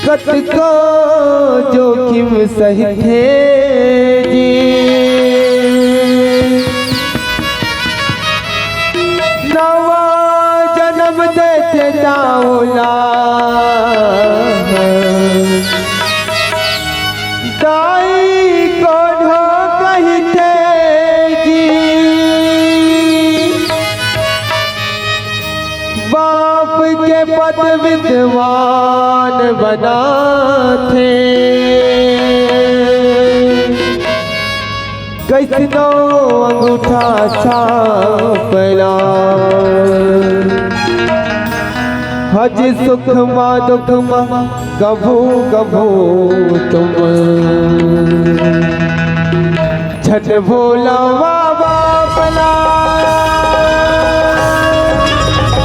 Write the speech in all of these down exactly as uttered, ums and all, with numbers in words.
कतको जोखिम सहिथे जी, नवा जनम देथे तावला। दाई कोनो कहिथे जी, बाप के पद विद्वान बनाथे। कइसनो अंगूठा छापला। हज सुख मा दुख मा कभू कभू तुम झट भूला बाबा बला।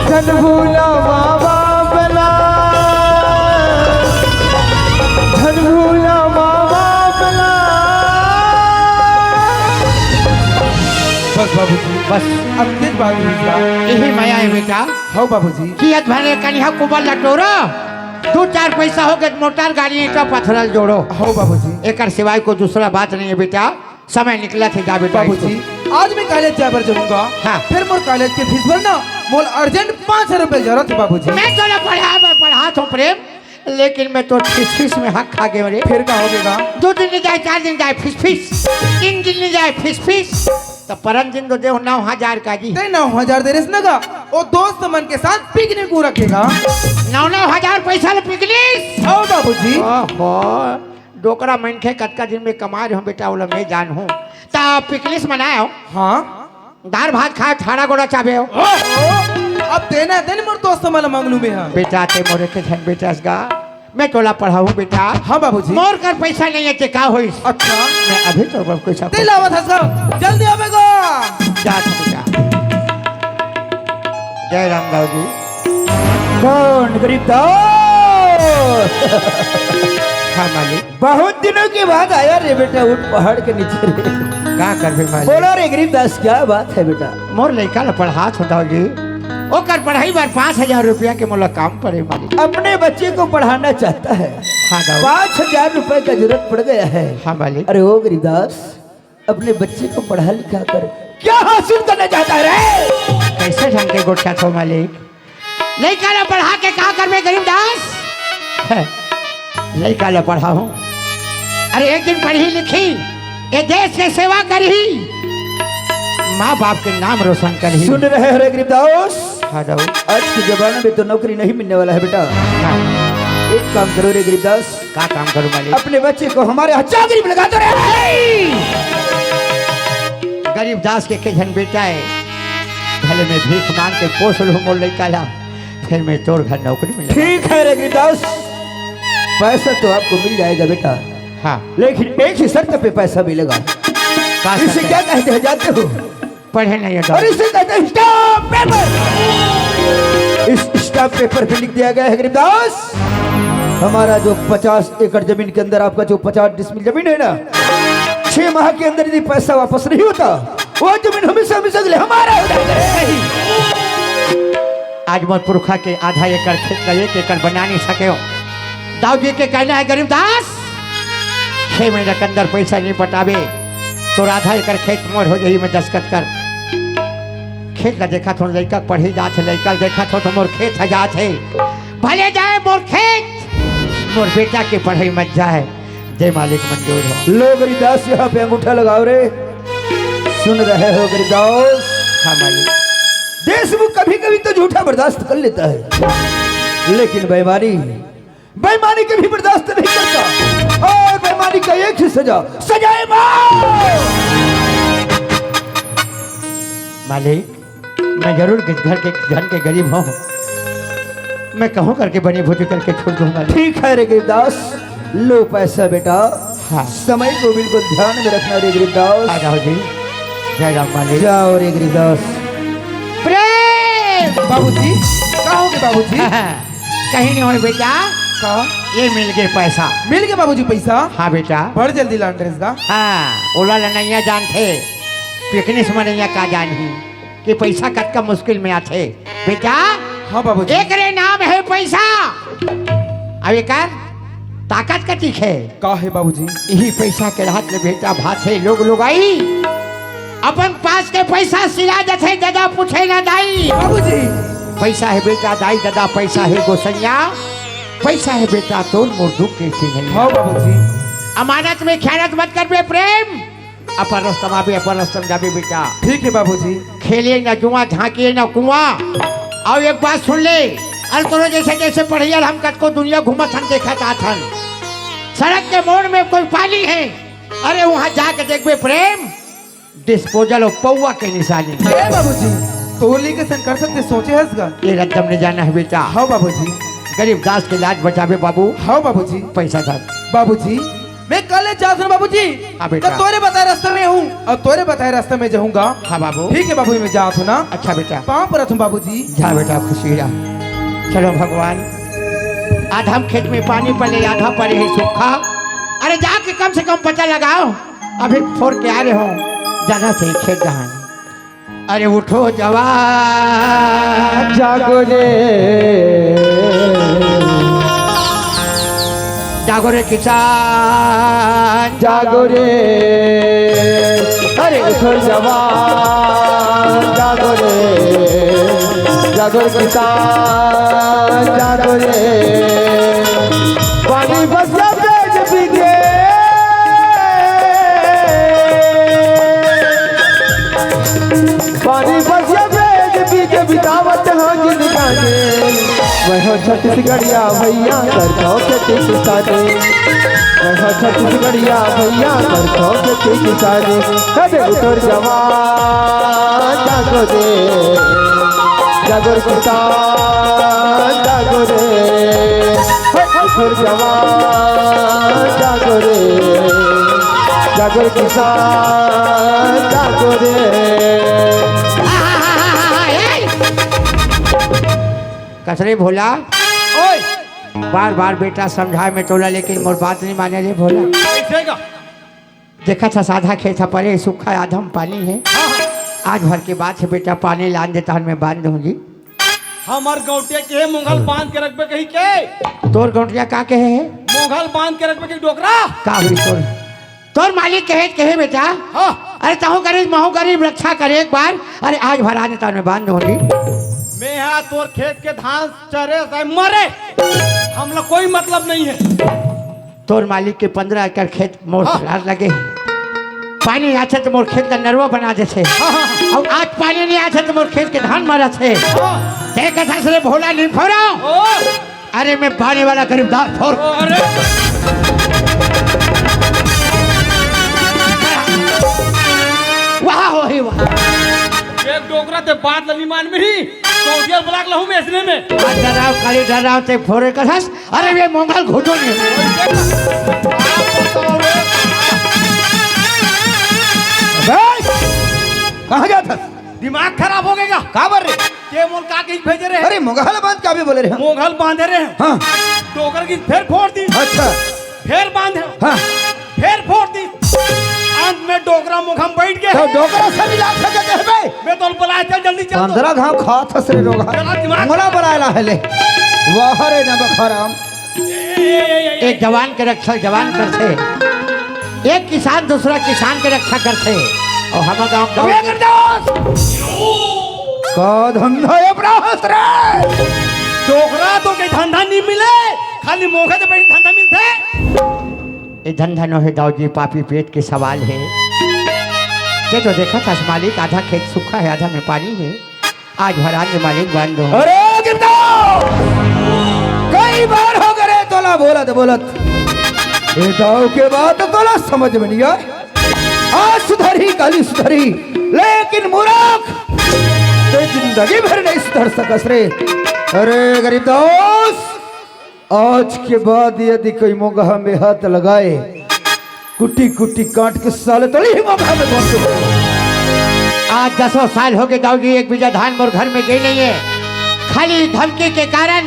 झट भूला बाबा बला। झट भूला बाबा बला। बस बाबूजी, बस। अब तेज बात हुई का? यही माया है बेटा। हौ बाबूजी। कि अत भरे कनिहा कुबर लटोरो, दू चार पैसा हो के मोटर गाड़ी ईंटा पत्थरल जोड़ो। हौ बाबूजी। एकर सिवाय कोई दूसरा बात नहीं है बेटा। समय निकलत हे, जा बेटा बाबूजी, स्कूल। आज मैं कॉलेज जाए बर जाऊंगा। हाँ। फिर मोर कॉलेज के फीस भरना, मोर अर्जेंट पाँच हजार रुपए जरूरत है बाबूजी। मैं तोला पढ़ा, मैं पढ़ात हूँ प्रेम, लेकिन मैं तो फीस फीस में हक खा गए रे। फिर का हो गया? दो दिन नहीं जाए, चार दिन जाए, फीस फीस। तीन दिन नहीं जाए, फीस फीस। तो परन दिन तो दे नौ हजार का जी। ते नौ हजार दे रहे ना, वो दोस्त मन के साथ पिकनिक को रखेगा। नौ नौ हजार पैसा ले पिकनिक? हाँ बाबूजी। ओहो। डोकरा मनखे कतका दिन में कमा रहे हो बेटा, ओला मैं जानहूं। ता पिकनिक मनाए हो? हाँ। दार भात खाए, ठाड़ा गोड़ा चाबे हो? ओहो, अब देना देन मोर दोस्त मन मंगलू में है। बेटा ते मोरे के झन बेटा असगा, मैं तोला पढ़ाहूं बेटा। हाँ बाबूजी। मोर कर पैसा नहीं है ते का होइस? अच्छा। मैं अभी तो बस पैसा ते लावत हस गा, जल्दी आवे गा। जा बेटा। जय राम दाऊ जी। कौन गरीब दाऊ? हाँ मालिक। बहुत दिनों के बाद आया रे बेटा, ऊंट पहाड़ के नीचे रे। का करबे मालिक? बोलो रे गरीब दास, क्या बात है बेटा? मोर लइका ला पढ़ात हों दाऊ जी, ओकर पढ़ाई बर पाँच हजार रुपया के मोला काम पड़े मालिक। अपने बच्चे को पढ़ाना चाहता है। हाँ दाऊ। पाँच हजार रुपए का जरूरत पड़ गया है। हाँ मालिक। अरे ओ गरीब दास, अपने बच्चे को पढ़ा लिखा कर क्या हासिल करना चाहता है रे? कैसे ढंग के गोठियाथो मालिक? लइका ला पढ़ा के का करबे गरीब दास? लइका ला पढ़ाहूं, अरे एक दिन पढ़ही लिखही, ये देश के सेवा करही, माँ बाप के नाम रोशन करही। सुन रहे हो रे गरीब दास? हाँ दाऊ। आज के जमाने में तो नौकरी नहीं मिलने वाला है बेटा। हाँ। एक काम करो रे गरीब दास, का काम करूं मालिक? अपने बच्चे को हमारे यहाँ चाकरी में लगा दो रे। गरीब दास के के झन बेटा है, भले मैं भीख मांग के पोस लूं मोर लइका ला, फिर मैं तोर घर नौकरी में लगा। ठीक है रे गरीब दास, पैसा तो आपको मिल जाएगा बेटा। हाँ। लेकिन एक ही शर्त पे पैसा मिलेगा। का शर्त है? इसे क्या कहते हैं जानते हो? पढ़े नहीं है और डॉक्टर। इसे कहते हैं स्टाम्प पेपर। इस स्टाम्प पेपर पे लिख दिया गया है गरीबदास, हमारा जो पचास एकड़ जमीन के अंदर आपका जो पचास डिसमिल जमीन है ना, छह माह के अंदर यदि पैसा वापस नहीं होता, वो जमीन हमेशा हमेशा के लिए हमारा हो जाएगा। आज मोर पुरखा के आधा एकड़ खेत ला एक एकड़ बना नहीं सके हो। दाऊ जी के कहना है गरीबदास, छह महीना के अंदर पैसा नहीं पटाबे, तोर आधा एकड़ खेत मोर हो जाही, मैं दस्तखत कर। खेत ला देखत हों, लइका पढ़े जात हे, लइका ला देखत हों तो मोर खेत ह जात हे। भले जाए मोर खेत, मोर बेटा के पढ़ाई मत जाए। जय मालिक मंजूर हो। लो गरीबदास, यहाँ पे अंगूठा लगाओ रे। सुन रहे हो गरीबदास? हाँ मालिक। देशमुख कभी कभी तो झूठा बर्दाश्त कर लेता है, लेकिन बेईमानी बेईमानी के भी बर्दाश्त नहीं करता। और बेईमानी का एक ही सजा, सजाए मौत। मालिक, मैं जरूर घर के धन के गरीब हूँ, मैं कहूँ करके बनी भूजी करके छोड़ दूँ मालिक। ठीक है रे गरीबदास, लो पैसा बेटा। हाँ। समय को बिल्कुल ध्यान में रखना रे गरीबदास। आ जाओ जी। जय राम मालिक। जाओ रे गरीबदास। प्रेम। बाबूजी, का हो गे बाबूजी? कहीं नहीं होय बेटा। का? ये मिल गए पैसा। मिल गए बाबूजी पैसा? हाँ बेटा। बड़ जल्दी लान ड्रेस का। हाँ, ओला लनैया जानथे, पिकनिक मनैया का जानही कि पैसा कतका मुश्किल में आथे। बेटा, हाँ बाबूजी। एकरे नाम है पैसा। अब एकर ताकत कतिक हे? का हे बाबूजी? इही पैसा के रहत ले बेटा भात हे लोग लुगाई। अपन पास के पैसा सिला जथे ददा पूछे ना दाई। बाबूजी। पैसा हे बेटा दाई ददा, पैसा हे गोसैया, पैसा हे बेटा तोर मोर दुख के सिंगैया। हाँ बाबूजी। अमानत में खयानत मत करबे प्रेम। अपन रस्ता में आबे, अपन रस्ता में जाबे बेटा। ठीक हे बाबूजी। खेले न जुआ, झांकिए न कुआं। अउ एक बात सुन ले, अरे तोरो जैसे जैसे पढ़इया ल हम कतको दुनिया घूमत हन, देखत आत हन, सड़क के मोड़ में कोई पानी हे, अरे वहां जाके देखबे प्रेम, डिस्पोजल अउ पौवा के निशानी। ए बाबूजी, तोर लइका अइसन कर सकथे, सोचे हस गा? ये रद्दम ने जाना हे बेटा। हाँ बाबूजी। गरीब दास के लाज बचाबे बाबू। हाँ बाबूजी। पैसा धर। बाबूजी, मैं कल जात हूँ बाबूजी। हाँ बेटा। त तोरे बताए रस्ता में हूँ अउ तोरे बताए रस्ता में जाहूँगा। हाँ बाबू। ठीक हे बाबू, मैं जात हूँ ना। अच्छा बेटा। पाँव परत हूँ बाबूजी। जा बेटा, खुशी रह। चलो भगवान, आधा खेत में पानी पड़े, आधा पड़े हे सूखा। अरे जाके कम से कम पता लगाओ, अभी फोर के आ रहे हो, जाना सही खेत जहाँ। अरे उठो जवान, जागो रे, जागो रे किसान, जागो रे। अरे उठो जवान, जागो रे, जागो रे किसान, जागो रे। पानी बस बेज बीजे, पानी बस बेज बीजे बितावत हो जिंदगानी। मैं हो छत्तीसगढ़िया भैया, करथो खेती किसानी। मैं हो छत्तीसगढ़िया भैया, करथो खेती किसानी। कदे उठो जवान, जागो रे, जागो रे किसान, जागो रे। हे उठो जवान, जागो रे, जागो रे किसान, जागो रे। कस रे भोला, ओए! बार बार बेटा समझाए में तोला, लेकिन मोर बात नहीं माने रे भोला। कैसे का? देखत हस आधा खेत ह परे, सूखा आधा म पानी हे। हाँ, हाँ। आज भर के बात हे बेटा, पानी लान दे तहन मैं बांध दूंगी। हमर गौंटिया के हे मोंघल बांध के रखबे कही के। तोर गौंटिया का कहे हे? मोंघल बांध के रखबे कही डोकरा। का हुई तोर? तोर मालिक कहे, कहे बेटा। हाँ। अरे तहूँ गरीब, महूँ गरीब, रक्षा करे एक बार। अरे आज भर आने तहन मैं बांध दूंगी। मैं हा तोर खेत के धान चरे साय मरे, हमला कोई मतलब नहीं है। तोर मालिक के पंद्रह एकड़ खेत मोर हाँ। भरार लगे हे। पानी आथे त मोर खेत ला नरवा बना देथे। हाँ, हाँ, हाँ। अउ आज पानी नहीं आथे त मोर खेत के धान मरत हे। हाँ। ते कथा से भोला नहीं फोरा। ओ। अरे मैं बाने वाला गरीबदार फोर। ओ, अरे। वाह हो ही वाह। एक डोकरा ते बात लनी मान में ही। तो ये ब्लॉक लहू में इसने में। आज डराव, काली डराव ते फोरे कथस। अरे ये मोंगल घुटो नहीं। बे, कहाँ जात हस? दिमाग खराब हो गया। का बर रे? ते मोल का कहीं भेजे रहे? अरे मोंगल बांध का भी बोले रहे? मोंगल बांधे रहे। हाँ। डोकर की फेर फोड़ दी। अच्छा। फेर बांधे। हाँ। फेर फोड़ दी। अंत में डोकरा मोंघा म बैठ गए। तो डोकरा से मिला सके कहबे? मैं तो बुलाया, चल जल्दी चल तो। पंद्रह घाव खात हस रे डोकरा। चला दिमाग। मोला बलायला है ले। वाह रे नमक हराम। एक जवान के रक्षा जवान करथे, एक किसान दूसरा किसान के रक्षा करथे। अउ हमर गांव अबे गिरदास! का धंधा हे अपना हस रे? डोकरा तो के धंधा नहीं मिले, खाली मोंघा ते बैठ धंधा मिलथे। ए धंधा नो हे दाऊ जी, पापी पेट के सवाल हे। ते तो देखत हस मालिक, आधा खेत सूखा हे, आधा में पानी हे। आज भर आने मालिक बंद हो। अरे गिरदास! कई बार हो गए रे तोला बोलत बोलत। ए दाऊ के बात तोला समझ में नहीं आए। आज सुधरी, काली सुधरी, लेकिन मूरख, ते जिंदगी भर नहीं सुधर सकस रे। अरे गरीब दास, आज के बाद यदि कोई मोंगहा में हाथ लगाए, कुटी कुटी काट के साले तली ही मोंगहा में घोंट दूं। आज दसों साल हो गए दाऊ जी, एक बीघा धान मोर घर में गई नहीं है। खाली धमकी के कारण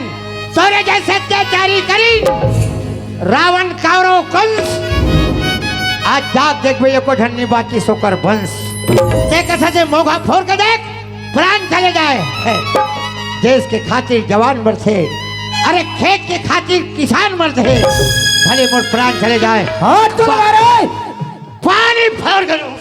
तोरे जैसे अत्याचारी करी रावण, कौरव, कंस। आज जाग देखबे एको झन नी बाची सोकर वंश। ते कथा से मोंघा फोर के देख, प्राण चले जाए। देश के खातिर जवान मरथे, अरे, खेत के खातिर किसान मरत हे, भले मोर प्राण चले जाए। हाँ, चल पा- रे। पानी फोर करो।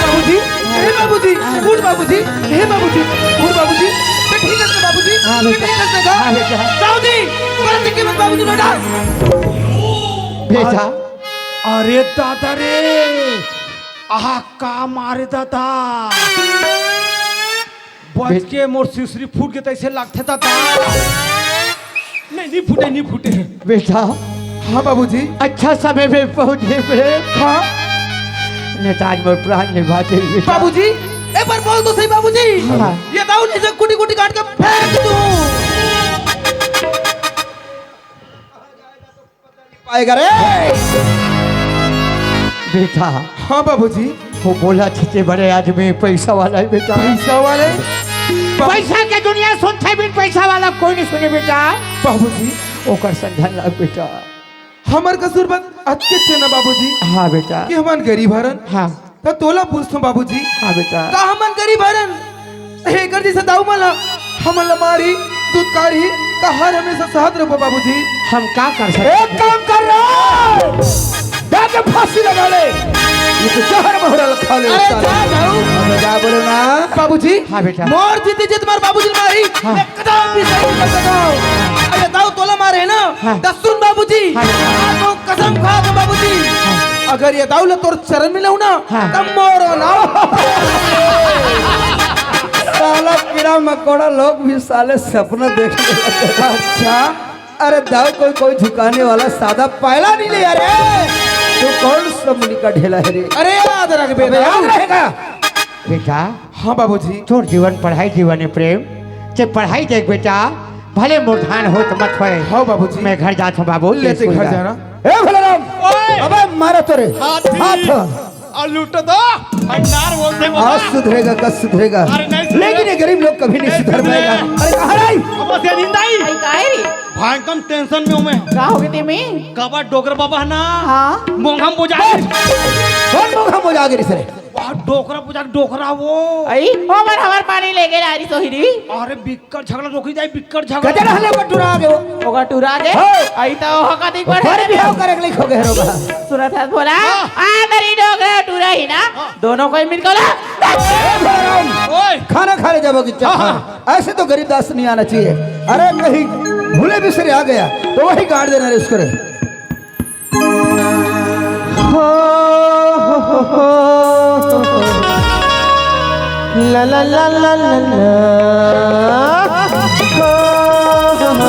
बाबूजी, हे बाबूजी, उठ बाबूजी, हे बाबूजी, उठ बाबूजी। मैं ठीक है बाबूजी, हाँ, मैं बेटा। ठीक है। हाँ, बेटा। बाबूजी, गलती की मत बाबूजी, बेटा। बेटा। अरे दादा रे, आहा, का मारे दादा। बच बे- के मोर सिसरी फूट के तैसे लगथे दादा। नहीं, नहीं फूटे, नहीं फूटे। बेटा। हाँ बाबूजी। अच्छा समय में पहुंचे बेटा। हाँ। नहीं तो आज मोर प्राण निभाते बेटा। बाबूजी, एक बार बोल तो सही बाबूजी। हाँ। ये दाऊ नहीं से कुटी कुटी काट के फेंक दूं। पाएगा रे। बेटा। हाँ बाबूजी। वो बोला छे बड़े आदमी पैसा वाला है बेटा। पैसा वाले? पैसा के दुनिया सुनथे बिन पैसा वाला कोई नहीं सुने बेटा। बाबूजी। ओकर संग ध्यान रख बेटा। हमर कसूर बस अतके चे ना बाबूजी। हाँ बेटा। कि हमन गरीब हरन। हाँ। त तोला पूछथों बाबूजी। हाँ बेटा। का हमन गरीब हरन? एकर जैसे दाऊ मन ह हमन ला मारही, दुत्कारही, त हर हमेशा सहत रहो बाबूजी। हम का कर सकते एक हैं? काम कर रहा, जाके फांसी लगा ले। ये तो जहर महुरा खा ले अरे साले। जा दाऊ। अबे जा बोलो ना। बाबूजी, हाँ बेटा। मोर जीते जी तुम्हारे बाबूजी मारी, हाँ। मैं कदम भी सही नहीं कर सका। अरे दाऊ तोला मारे है ना, हाँ। दस सुन बाबूजी, हाँ। आज वो कसम खा दो बाबूजी। हाँ। अगर ये दाऊ ला तोर चरण में लहू ना, हाँ। तब मोरो ना। साला कीड़ा मकोड़ा लोग भी साले सपना देखने लगे। अच्छा। अरे दाऊ कोई, कोई झुकाने वाला सादा पायला नहीं ले यार। तू कौन सा मुनि का ढेला है रे? अरे याद रख बेटा। अबे याद रहेगा। बेटा। हाँ बाबूजी। तोर जीवन पढ़ाई जीवन है प्रेम। ते पढ़ाई देख बेटा, भले मूर्धान होत मत होए। हाँ बाबूजी। मैं घर जात हूँ बाबू, ले ते स्कूल घर जा। जाना। ए भोलाराम, ओए! अबे मारो तो रे। हाथी। हाथ। और लूटो तो भंडार बोलते आज बाबा। सुधरेगा, कब सुधरेगा? अरे नहीं सुधरेगा। लेकिन ये गरीब लोग कभी नहीं नहीं सुधर पाएगा। सुधरेगा। अरे कहाँ रे? अब बस ये नींद आई। आई काहे रे? भाई कम टेंशन में हूँ मैं। का हो गए ते में? काबर डोकरा बाबा है ना? हाँ। मोंघम बुझा। कौन मोंघम बुझा गिरी सरे? वाह, डोकरा बुझा, डोकरा वो। आई, ओ मन हमार पानी लेके ला रही सोहिरी। अरे बिक्कट झगड़ा रोकी जाए, बिक्कट झगड़ा। कते रहले ओकर टुरा आगे वो? ओकर टुरा आगे? हाँ। आई तो ओकर दिख ओकर बढ़े। बिहाव करे के लिए खो गए रहो बा। सुनत है भोला? हाँ। आ, दरी डोकरा टुरा ही ना? हाँ। दोनों कोई मिलकर ला। ए भोलाराम, ओए। खाना खा ले जाबो कि हाँ, चक्कर। हाँ। ऐसे तो गरीब दास नहीं आना चाहिए। अरे कहीं भूले बिसरे आ गया तो वही गाड़ देना रे उसको रे। हो, हो, हो, हो। ला, ला, ला, ला, ला, ला। हो, हो, हो,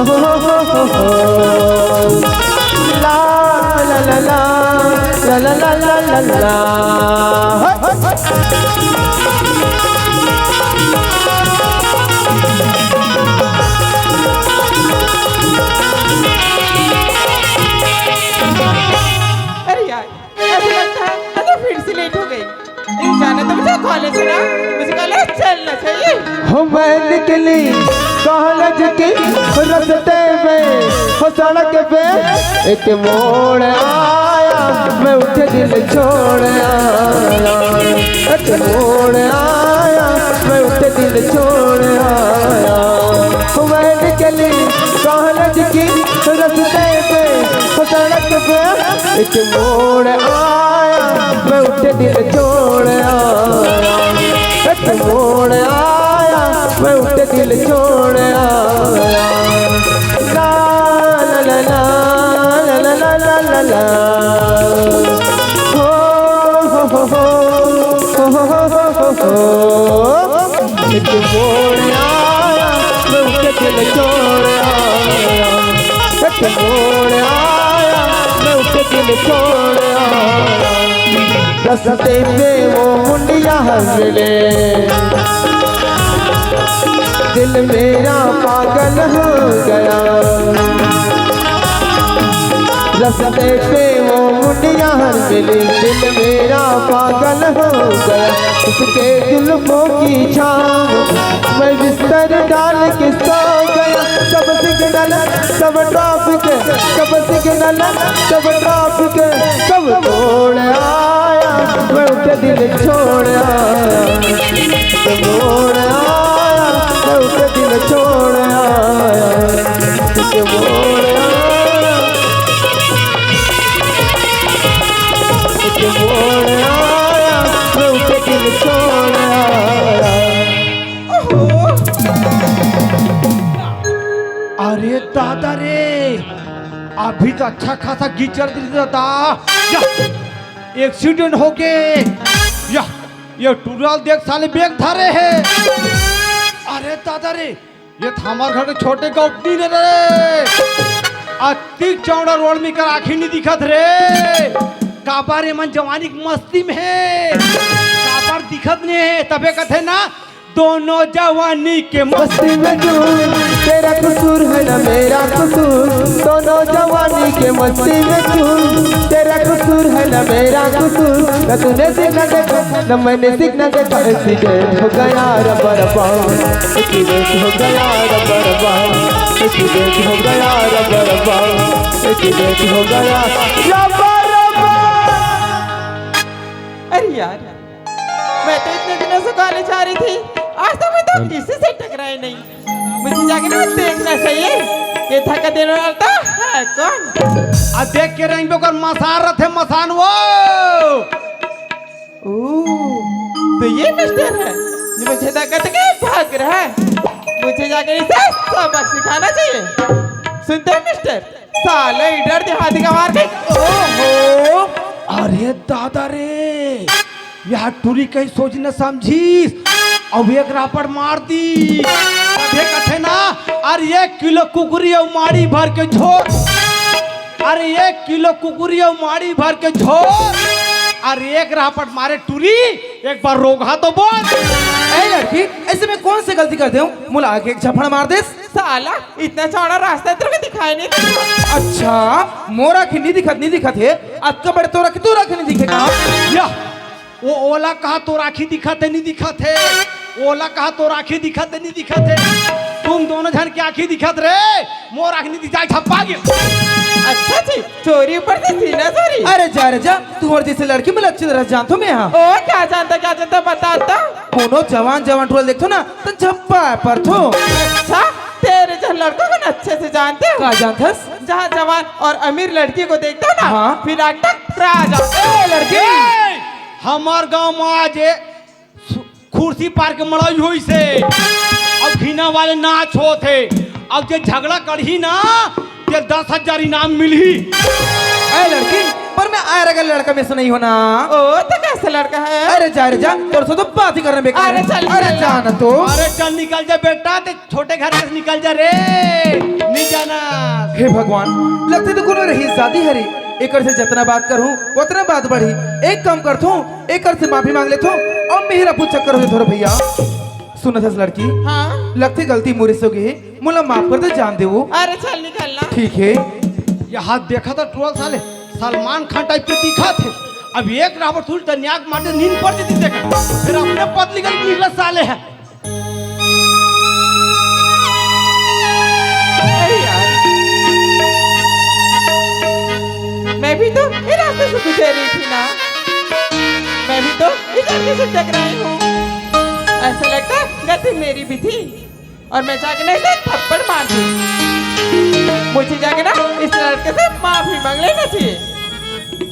हो, हो, हो, हो। ला, ला, ला, ला, ला, ला, ला, ला, ला, ला। अरे यार, ऐसा लगता है मैं तो फिर से लेट हो गई। नहीं जाना तो मुझे कॉलेज है ना, मुझे कॉलेज चलना चाहिए। हो मैं निकली कॉलेज के रस्ते में, हो सड़क पे एक मोड़ आया, मैं उठे दिल छोड़ आया। एक मोड़ आया, मैं उठे दिल छोड़ आया। हो मैं निकली कॉलेज के रस्ते पे, हो सड़क पे एक मोड़ आया, मैं उठे दिल छोड़ आया। एक मोड़ आया, मैं उठे दिल छोड़ आया। ला, ला, ला, ला। हो, हो, हो, हो। एक मोड़ आया, मैं उठे दिल छोड़ आया। एक मोड़ आया, मैं उठे दिल छोड़ आया। रस्ते में वो मुंडिया मिले, दिल मेरा पागल हो गया। रस्ते पे वो मुंडिया हर मिली, दिल मेरा पागल हो गया उसके जुल्फों की छाँव। मैं बिस्तर डाल के सो गया, सब सिग्नल, सब ट्रैफिक, सब सिग्नल, सब ट्रैफिक, सब मोड़ आया, मैं उसे दिल छोड़ आया। मोड़ आया, मैं उसे दिल छोड़ आया। मोड़ आया, मोड़ आया, मैं उसे दिल छोड़ आया। अरे दादा रे, अभी तो अच्छा खासा गीत चल रही थी दादा। या, एक्सीडेंट हो गए। या, ये टूरा ल देख साले बैग धरे हे। अरे दादा रे, ये तो हमार घर के छोटे गौटनी ने रे। अति चौड़ा रोड में कर आँखी नहीं दिखत रे। काबर ये मन जवानी की मस्ती में हे, काबर दिखत नहीं हे, तबे कथे ना दोनों जवानी के मस्ती मस्ती में धुन। तेरा कसूर है ना मेरा कसूर, दोनों जवानी के मस्ती में धुन। तेरा कसूर है ना मेरा कसूर, न तूने सीखना देखा, न मैंने सीखना देखा। एक्सीडेंट हो गया रबर बम, एक्सीडेंट हो गया रबर बम, एक्सीडेंट हो गया रबर बम, एक्सीडेंट हो गया रबर बम। अरे यार, मैं तो इतने दिनों से कॉलेज आ रही थी, आज तक मैं तो किसी से टकराई नहीं। मुझे जाके ना देखना चाहिए, ये धक्का देने वाला तो है कौन? आ देख के रही ओकर मसान रथे, मसान वो। ओ, तो ये मिस्टर है जो मुझे धक्का देके भाग रहा है। मुझे जाके इसे सबक सिखाना चाहिए। सुनते हो मिस्टर, साले इधर दिखा दिखा मार के। ओहो, अरे दादा रे, यार टूरी कहीं सोच न समझीस, अब एक रापड़ मार दी। अरे कथे ना, अरे एक किलो कुकरी और माड़ी भर के झोर, अरे एक किलो कुकरी और माड़ी भर के झोर, अरे एक रापड़ मारे टूरी, एक बार रोगहा तो बोल। ए लड़की, ऐसे में कौन सी गलती कर दे हूँ? मुला के एक झपड़ मार दे। साला, इतना चौड़ा रास्ता तेरे को दिखाई नहीं देता? अच्छा, मोर आँखी नहीं दिखत, नहीं दिखत हे। अतका बड़े तोर आँखी, तोर आँखी नहीं दिखे का? या, वो ओला कहा तोर आँखी दिखत हे, नहीं दिखत हे? ओला कहा तोर आँखी दिखत हे, नहीं दिखत हे? तुम दोनों झन के आँखी दिखत रे, मोर आँखी नहीं दिखत, झप्पा गे। अच्छा जी, चोरी ऊपर से सीना चोरी। अरे जा रे जा, तुम्हारे जैसे लड़की मैं अच्छी तरह जानता हूँ मैं यहाँ। ओ, क्या जानता, क्या जानता, बता तो। कोनो जवान, जवान टूरा ल देखथो ना, तो झप्पा परथो। अच्छा, तेरे जैसे लड़कों को ना अच्छे से जानते हो? का जानथस? जहाँ जवान और अमीर लड़की को देखते हो ना, हाँ। फिर अटक रह जाते हो। ए, लड़की। ए, हमार गांव में आज ए सु-, खुर्सी पार के मड़ई होइस हे। अब घिना वाले नाच होत हे। अब जे झगड़ा करही ना, ते दस हजार इनाम मिलही। ए लड़की, पर मैं आय रगल लड़का में से नहीं हों ना। ओ, तो कैसे लड़का है? अरे जा रे जा, तोर से तो बात ही करना बेकार अरे है। चल, अरे चल। जा ना तो। अरे चल निकल जा बेटा, ते छोटे घर से निकल जा रे, नहीं जाना। हे भगवान, लगथे तो कोनो रही शादी हरे, एकर से जतना बात करहूँ, ओतना बात बढ़ी। एक काम करथों, एकर से माफी मांग लेथों, अउ मेहरा पूछा करो थोड़ा भैया। सुनत हस लड़की? हाँ। लगथे गलती मोरे से होगे, मोला माफ कर दे, जान दे वो। अरे चल निकल ना। ठीक है। यहाँ देखा था टूरा ल साले, सलमान खान टाइप के दिखत हे। अब एक रावण सूर्य दनियाक मार दे, नींद पड़ जाती देख। फिर अपने पतली गली निकला साले है। अरे यार, मैं भी तो ये रास्ते से गुजर रही थी ना, मैं भी तो इस लड़के से टकराई हूँ। ऐसा लगता है गलती मेरी भी थी और मैं जाके ना इसे थप्पड़ मार दी। मुझे जाके ना इस लड़के से माफी मांग लेना चाहिए।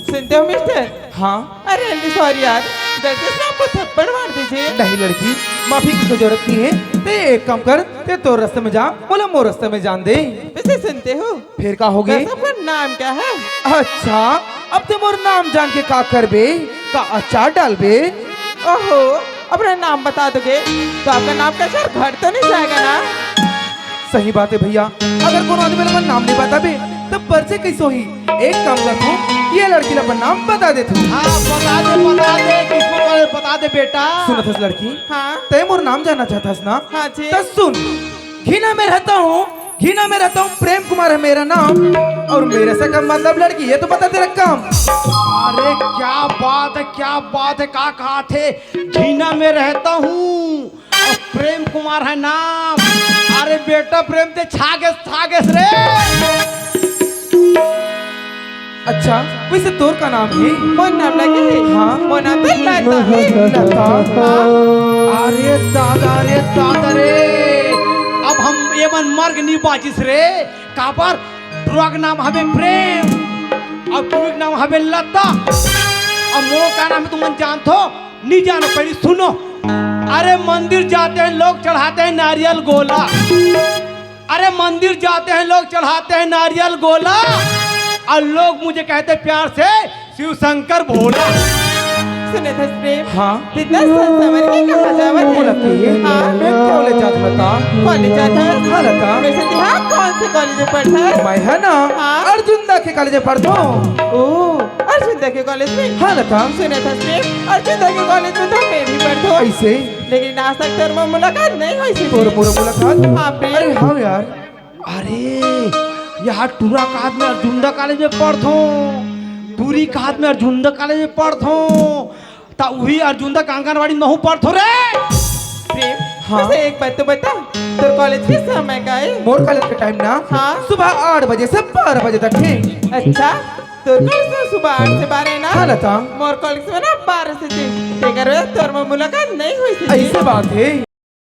सुनते हो मिस्टर? हाँ। अरे, I'm sorry यार, गलती से आपको थप्पड़ मार दीजिए। नहीं लड़की, माफी की कोई जरूरत नहीं है। ते एक काम कर, ते तोर रास्ते में जा, मोला मोर रास्ते में जान दे। वैसे सुनते हो? फिर का होगे? वैसे आपका नाम क्या है? अच्छा, अब ते मोर नाम जान के का करबे? का अचार डालबे? ओहो, अपना नाम बता दोगे तो आपका नाम का अचार घट तो नहीं जाएगा ना? सही बात है भैया, अगर कोनो आदमी ला अपन नाम नहीं बताबे, तब परिचय कैसे होही? एक काम करथों, ये लड़की ला अपन नाम बता देथों। हाँ, बता दे, बता दे, किसको करे, बता दे बेटा। सुनत हस लड़की? हाँ। तैं मोर नाम जानना चाहत हस ना? हाँ जी। त सुन, घिना में रहता हूँ, घिना में रहता हूँ, प्रेम कुमार है मेरा नाम, और मेरे से कम मतलब लड़की, ये तो पता तेरा काम। अरे क्या बात है, क्या बात है, का कहा थे, घिना में रहता हूँ और प्रेम कुमार है नाम। अरे बेटा प्रेम ते छागेस, छागेस रे। अच्छा, वैसे तोर का नाम है? मोर नाम लगे है? हाँ। मोर नाम तो लता है। लता। हाँ। अरे दादा रे, दादा रे, अब हम ये मन मर्ग नहीं बाजिस रे। काबर? टुरा के नाम हवे प्रेम, अउ टुरी के नाम हवे लता। अब मोर का नाम है तुमन जानथो? नहीं जानो, पहले सुनो। अरे मंदिर जाते हैं लोग, चढ़ाते हैं नारियल गोला। अरे मंदिर जाते हैं लोग, चढ़ाते हैं नारियल गोला, और लोग मुझे कहते प्यार से शिव शंकर भोला। सुने थे प्रेम। हाँ। इतना संसमर के कहाँ जावत है? बोला कि हाँ। मैं कॉलेज जात लता। कॉलेज जात है? हाँ लता। वैसे तू हाँ कौन से कॉलेज में पढ़ता है? मैं है ना हाँ। अर्जुन दा के कॉलेज में पढ़ता हूँ। ओ, अर्जुन दा के कॉलेज में? हाँ लता। सुने थे प्रेम, अर्जुन दा के कॉलेज में तो मैं भी पढ़ता हूँ। ऐसे? लेकिन आज तक तोर मोर मुलाकात नहीं हुई थी। तोर मोर मुलाकात? हाँ प्रेम। अरे हाँ यार। अरे यार, टुरा के हाथ में अर्जुन दा कॉलेज में पढ़थो, टुरी के हाथ में अर्जुन दा कॉलेज में पढ़थो, ता उही अर्जुन दा के आंगनवाड़ी में हूँ पढ़थो रे। प्रेम, हाँ। मुझे एक बात तो बता, तोर कॉलेज के समय का है? मोर कॉलेज का टाइम ना हाँ। सुबह आठ बजे से बारह बजे तक है। अच्छा, तोर कॉलेज में सुबह आठ से बारह है ना? हाँ लता। मोर कॉलेज में ना बारह से तीन। तेकर वजह तोर मोर मुलाकात नहीं हुई थी। ऐसे बात है।